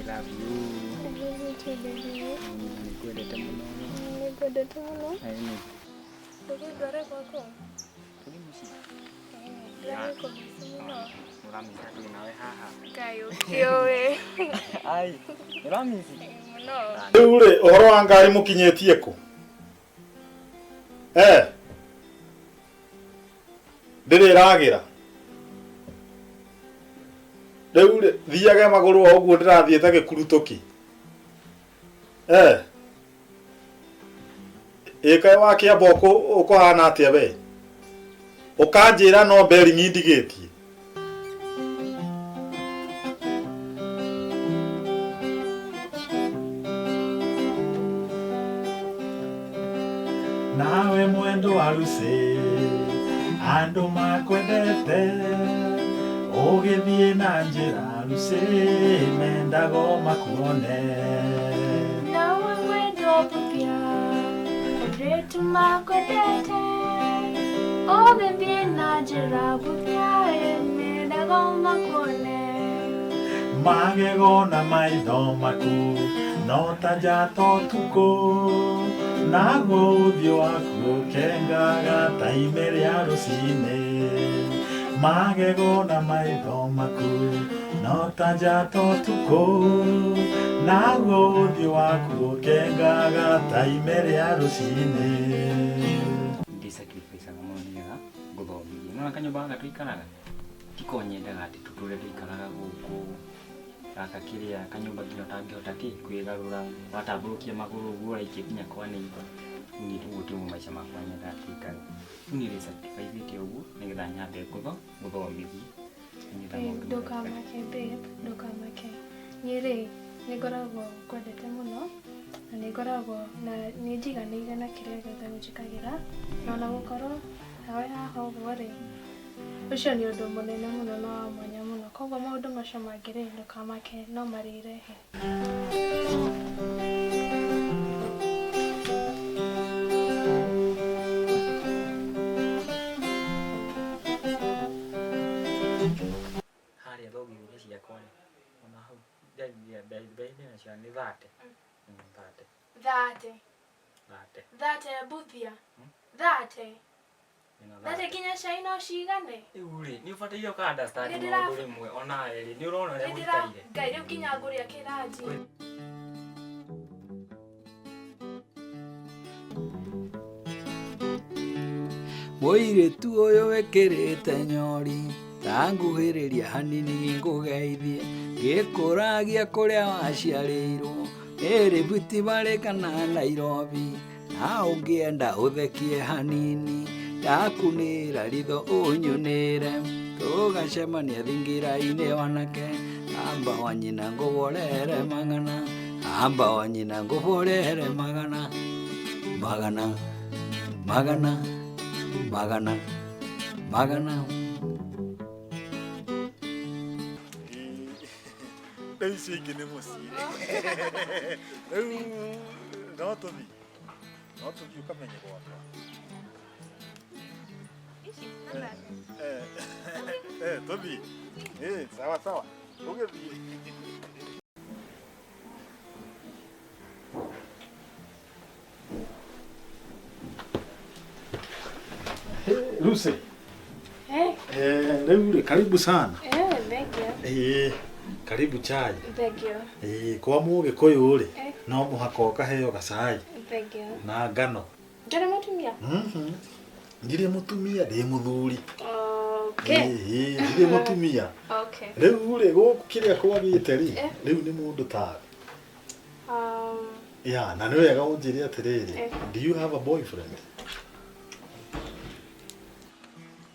I love you. I love you too, baby. Nĩngwendete mũno. Nĩngwendete mũno. Ĩni. Ndũgĩndware gwaku? Tũthiĩ mũciĩ. Ndĩragĩkũmisi mũno. Ũramisi twĩ nawe haha. Ngai ũkĩũĩ. Ai, ũramisi? Mũno. Rĩu rĩ ũhoro wa ngari mũkinyĩtie kũ? Eh. Ndĩrĩ ĩragĩra. Rĩu rĩ thiage magũrũ o ũguo ndĩrathiĩ ta gĩkurutũki. Eh. Ĩ kaĩ wakĩamba ũkũhana atĩa we? Ũkanjĩra no bearing ndigĩtie. Nawe mwendo wa Lucy andũ makwendete ũgĩthiĩ na njĩra Lucy mendago makuone. Nawe mwendo bũthia airĩtu makwendete ũgĩthiĩ na njĩra bũthia mendago makuone. Magego na maitho maku no ta njata ũtukũ naguo ũthiũ waku ũkengaga ta ime rĩa rũcinĩ. Magego na maitho maku no ta njata ũtukũ naguo ũthiũ waku ũkengaga ta ime rĩa rũcinĩ. Ndĩ sacrifice-aga mũno nĩgetha ngũthomithie. Nĩwona kanyũmba gaka tũikaraga? Tiko nyendaga atĩ tũtũre tũikaraga gũkũ gaka kĩrĩa kanyũmba nginya ũtangĩhota kĩ kwĩgarũra watambũrũkia magũrũ ũguo ũraikia nginya kwa neighbor. Niĩ ũguo tiguo maica makwa nyendaga tũikare. Rĩu niĩ ndĩ sacrifice ũguo nĩgetha nyambe ngũthomithie nĩgetha maũndũ mathondeke. Ndũkamake babe, ndũkamake. Niĩ rĩ, nĩ ngoragwo ngwendete mũno na nĩ ngoragwo na nĩ njiganĩire na kĩrĩa gĩothe ũnjĩkagĩra na ona gũkorwo nawe haha ũguo rĩ, ũcio nĩ ũndũ mũnene mũno na wa mwanya mũno. Koguo maũndũ macio mangĩ rĩ, ndũkamake no marĩrehe. Harĩa thogithĩ-inĩ ciakwa rĩ, ona hau ndaithi nacio nĩ 30. 30. 30. 30. 30 mbuthia. 30. 30 nginya cai no cigane. Rĩu rĩ, nĩ ũbataire ũka understand Nĩ ndĩra- maũndũ rĩmwe onawe rĩ, nĩ ũrona ũrĩa Nĩ ndĩra gũikaire. Ngai rĩu nginya ngũrĩa kĩranji. Mũirĩtu ũyũ wĩkĩrĩte nyori ta nguhĩrĩria hanini ngũgeithie ngĩkũragia kũrĩa waciarĩirwo nĩ Rift Valley kana Nairobi na ũngĩenda ũthekie hanini ndakunĩra ritho ũnyunĩre tũgacemania thingira-inĩ wanake amba wa nyina ngũborere magana amba wa nyina ngũborere magana magana magana magana magana. Rĩu icio ingĩ nĩ mũciĩ. Rĩu no tũthiĩ no tũthiĩ ũkamenye gwakwa. Eh, eh, tũthiĩ. Eh, sawa sawa. Tũgĩthiĩ. Lucy. Eh, Eh, rĩu rĩ karibu sana. eh, thank you. Eh, karibu chai. Thank you. Eh, kwa mũgĩkũyũ rĩ Eh. no mũhaka ũkaheo gacai Thank you. na ngano. Ndũrĩ mũtumia? Mhm. Ndirĩ mũtumia ndĩ mũthuri. Okay. Ĩĩ, ndirĩ mũtumia. Okay. Rĩu rĩ gũkũ kĩrĩa kwagĩte rĩ Eh. rĩu nĩ mũndũ tawe. Yeah, na nĩ wega ũnjĩre atĩrĩrĩ, Eh. do you have a boyfriend?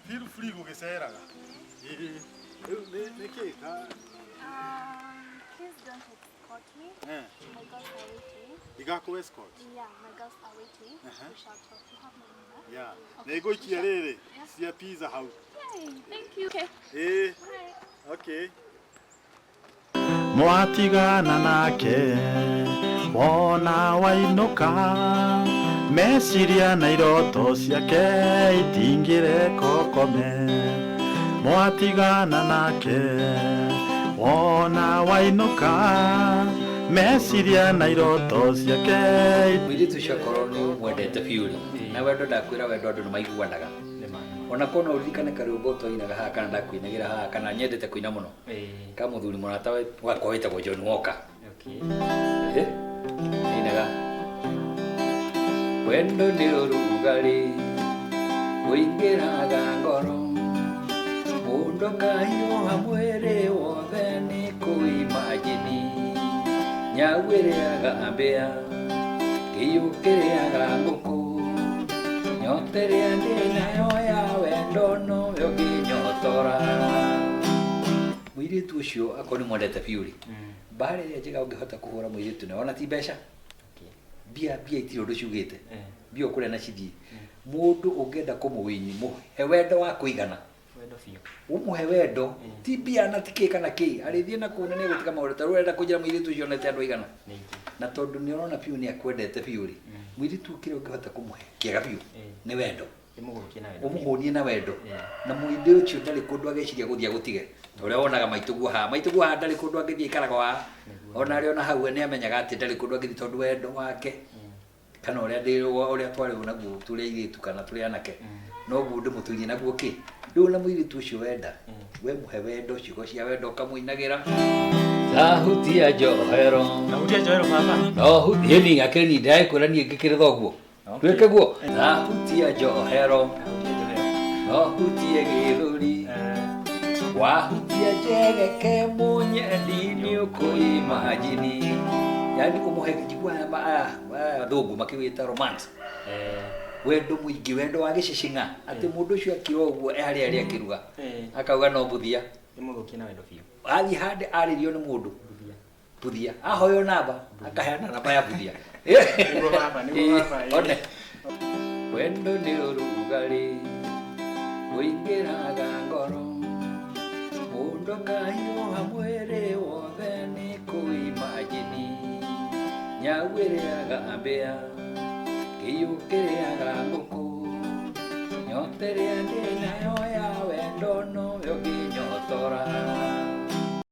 Feel free gũgĩceraga. Ĩĩ, rĩu nĩ kĩ ka Please don't escort me. Eh. My girls are waiting. Ndigakũ escort? Yeah, my girls are waiting. Uh-huh. We shall talk. You have my number? Yeah. Nĩ ngũikia rĩrĩ cia pizza hau. Hey, thank you. Okay. Ĩĩ, Bye. okay. Mwatigana nake wona wainũka meciria na iroto ciake itingĩreka ũkome. Mwatigana nake Wona wainũka meciria na iroto ciake. Mũirĩtu ũcio akorwo nĩ ũmwendete biũ rĩ, na wendo ndakwĩra wendo andũ nĩ maiguanaga. Nĩma. Ona korwo no ũririkane karwĩmbo twainaga haha kana ndakuinagĩra haha kana nyendete kũina mũno. Ka mũthuri mũrata wakwa wĩtagwo John Walker. Okay. Eh? Ainaga wendo nĩ ũrugarĩ ũingĩraga ngoro mũndũ akahiũha mwĩrĩ wothe nĩ kũimajini nyau ĩrĩaga mbĩa kĩiyũ kĩrĩaga ngũkũ nyota ĩrĩa ndĩ nayo ya wendo noyo ngĩnyotora. Mũirĩtu ũcio akorwo nĩ mwendete biũ rĩ, mbara ĩrĩa njega ũngĩhota kũhũra mũirĩtu nayo ona ti mbeca. Okay. Mbia mbia itirĩ ũndũ ciugĩte. Mbia ũkũrĩa na cithiĩ. Mũndũ ũngĩenda kũmũwini mũhe wendo wa kũigana. Wendo biũ. Ũmũhe wendo ti mbia na ti kĩ kana kĩ arĩthiĩ na kũu na nĩegũtiga maũndũ ta rĩu ũrenda kũnjĩra mũirĩtu ũcio onete andũ aigana. Ningĩ. Na tondũ nĩ ũrona biũ nĩ akwendete biũ rĩ, mũirĩtu kĩrĩa ũngĩhota kũmũhe kĩega biũ nĩ wendo. Ndĩmũgũrũkie na wendo. Ũmũhũnie na wendo. Yeah. Na mũindĩ ũcio ndarĩ kũndũ ageciria gũthiĩ agũtige. Ta ũrĩa wonaga maitũguo haha. Maitũguo haha ndarĩ kũndũ angĩthiĩ aikaraga haha. Ona arĩ ona hau nĩ amenyaga atĩ ndarĩ kũndũ angĩthiĩ tondũ wendo wake kana ũrĩa ndĩ ũrĩa twarĩ naguo tũrĩ airĩtu kana tũrĩ anake noguo ndĩmũtũirie naguo kĩ rĩu na mũirĩtu ũcio wenda we mũhe wendo ciugo cia wendo ũkamũinagĩra tahutia njohero. Nahutia njohero baba. No ĩni akĩrĩ ni ndagĩkwĩra niĩ ngĩkĩrĩ thoguo. Okay. Twĩke guo tahutia njohero. Nahutia njohero. No hutie gĩthũri. Wahutia njegeke mũnyendi nĩ ũkũimajini. Yani ũmũhe njigua aya aya athũngũ makĩwĩta romance. Wendo mũingĩ wendo wa gĩcicing'a atĩ mũndũ ũcio akira ũguo e harĩa arĩa akĩruga akauga no mbuthia. Ndĩmũthũkie na wendo biũ. Athiĩ handũ arĩrio nĩ mũndũ Mbuthia. mbuthia ahoywo namba akaheana namba ya mbuthia. Nĩguo baba, nĩguo baba, ĩĩ. One. Wendo nĩ ũrugarĩ ũingĩraga ngoro mũndũ akahiũha mwĩrĩ wothe nĩ kũimajini nyau ĩrĩaga mbĩa kĩiyũ kĩrĩaga ngũkũ nyota ĩrĩa ndĩ nayo ya wendo noyo ngĩnyotora.